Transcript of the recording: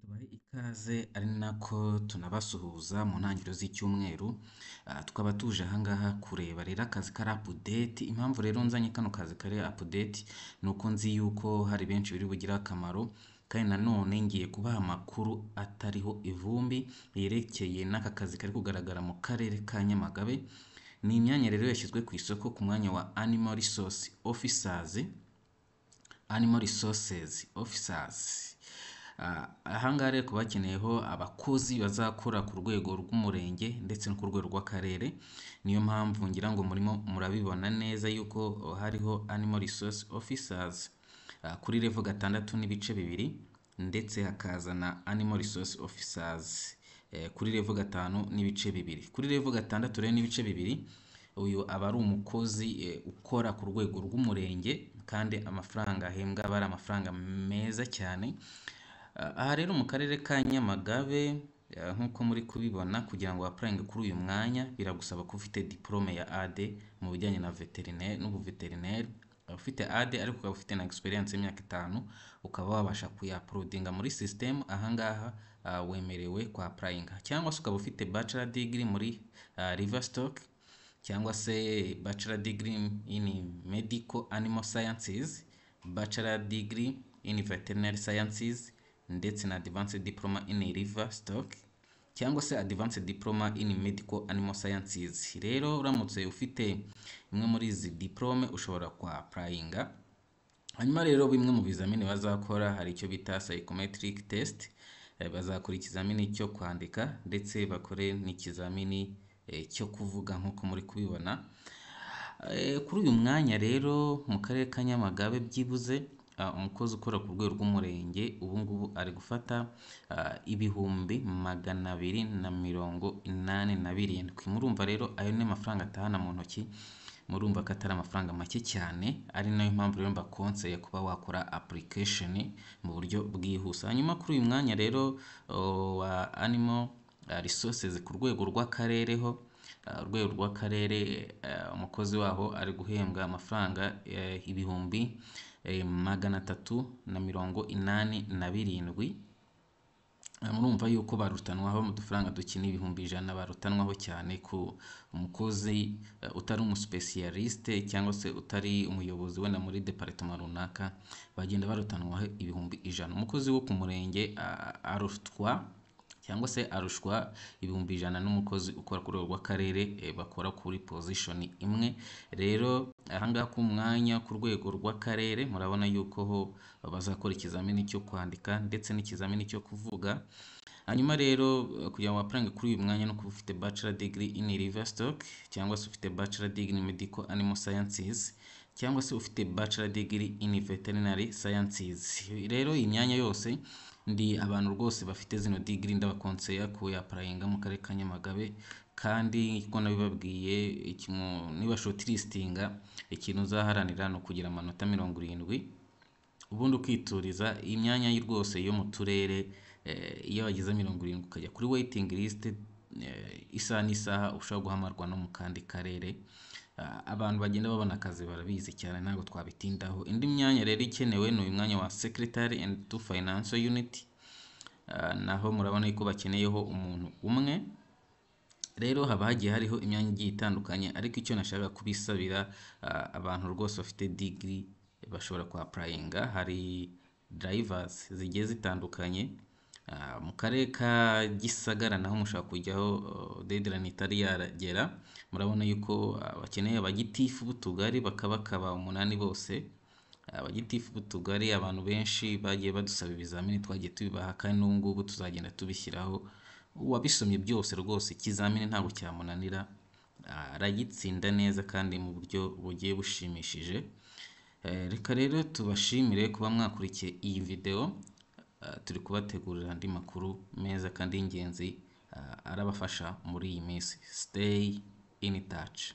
Tubahe ikaze ari nako tunabasuhuza mu ntangiriro z'icyumweru, tukaba tuje aha ngaha kureba rero akazi kari update. Impamvu rero nzanye kano kazi kari update ni uko nzi yuko hari benshi biri bugire akamaro, kandi nanone ngiye kubaha amakuru atariho ivumbi yerekeye n'aka kazi kari kugaragara mu karere ka Nyamagabe. Ni imyanya rero yashyizwe ku isoko ku mwanya wa Animal Resource Officers, Animal Resources Officers. Aha ngaha rero bakaba bakeneyeho abakozi bazakora ku rwego rw'umurenge ndetse no ku rwego rw'akarere, niyo mpamvu ngira ngo murimo murabibona neza yuko hariho Animal Resource Officers kuri level 6.2, ndetse hakaza na Animal Resource Officers kuri level 5.2. Kuri level 6 rero n'ibice bibiri, uyu aba ari umukozi ukora ku rwego rw'umurenge, kandi amafaranga ahembwa aba ari amafaranga meza cyane. Aha rero mu karere ka Nyamagabe, nk'uko muri kubibona, kugira ngo wa-applyinge kuri uyu mwanya biragusaba kuba ufite diplôme ya A2 mu bijyanye na vétérinaire n'ubuveterineri, ufite A2 ariko ukaba ufite na experience y'imyaka 5, ukaba wabasha kuya-uploadinga muri system. Aha ngaha wemerewe kwa-applyinga, cyangwa se ukaba ufite bachelor degree muri livestock, cyangwa se bachelor degree in medical animal sciences, bachelor degree in veterinary sciences, ndetse na advanced diploma in livestock, cyangwa se advanced diploma in medical animal sciences. Rero uramutse ufite imwe muri izi diplôme ushobora kwa-applyinga. Hanyuma rero bimwe mu bizamini bazakora hari icyo bita psychometric test, bazakora ikizamini cyo kwandika ndetse bakore n'ikizamini cyo kuvuga nk'uko muri kubibona. Kuri uyu mwanya rero mu karere ka Nyamagabe, byibuze umukozi ukora ku rwego rw'umurenge ubu ngubu ari gufata 287,000. Murumva rero ayo ni amafaranga atahana mu ntoki, murumva ko atari amafaranga make cyane, ari nayo mpamvu rero mbakonseye kuba wakora application mu buryo bwihuse. Hanyuma kuri uyu mwanya rero wa animal resources ku rwego rw'akarere ho, urwego rw'akarere, umukozi waho ari guhembwa amafaranga 387,000. Murumva yuko barutanwaho mu dufaranga dukina 100,000, barutanwaho cyane ku umukozi utari umuspécialiste cyangwa se utari umuyobozi wenda muri département runaka, bagenda barutanwaho 100,000. Umukozi wo ku murenge arutwa cyangwa se arushwa 100,000 n'umukozi ukora ku rwego rw'akarere, bakora kuri position imwe. Rero ahangaha ku mwanya ku rwego rw'akarere murabona yuko ho bazakora ikizamini cyo kwandika ndetse n'ikizamini cyo kuvuga. Hanyuma rero kugira ngo wa-applyinge kuri uyu mwanya no kuba ufite bachelor degree in livestock, cyangwa se ufite bachelor degree in medical animal sciences, cyangwa se ufite bachelor degree in veterinary sciences. Rero iyi myanya yose ndi abantu rwose bafite zino degree ndabakonseya kuya-applyinga mu karere ka Nyamagabe, kandi ko nabibabwiye, niba shortlistinga ikintu uzaharanira ni ukugira amanota 70, ubundi ukituriza. Imyanya rwose yo mu turere, iyo wagize 70 ukajya kuri waiting list, isaha n'isaha ushobora guhamagarwa no mu kandi karere. Abantu bagenda babona akazi barabizi cyane, ntabwo twabitindaho. Indi myanya rero ikenewe ni uyu mwanya wa secretary and to financial unit, naho murabona yuko bakeneyeho umuntu umwe. Rero haba hagiye hariho imyanya igiye itandukanye, ariko icyo nashaka kubisabira, abantu rwose bafite degree bashobora kwa-applyinga. Hari drivers zigiye zitandukanye. Mu karere ka Gisagara naho mushobora kujyaho, deadline itari yaragera. Murabona yuko bakeneye abagitifu b'utugari bakabakaba 8 bose. Abagitifu b'utugari, abantu benshi bagiye badusaba ibizamini, twagiye tubibaha, kandi n'ubu ngubu tuzagenda tubishyiraho. Uwabisomye byose rwose ikizamini ntabwo cyamunanira, aragitsinda neza kandi mu buryo bugiye bushimishije. Reka rero tubashimire kuba mwakurikiye iyi video, turi kubategurira andi makuru meza kandi y'ingenzi arabafasha muri iyi minsi. Stay in touch.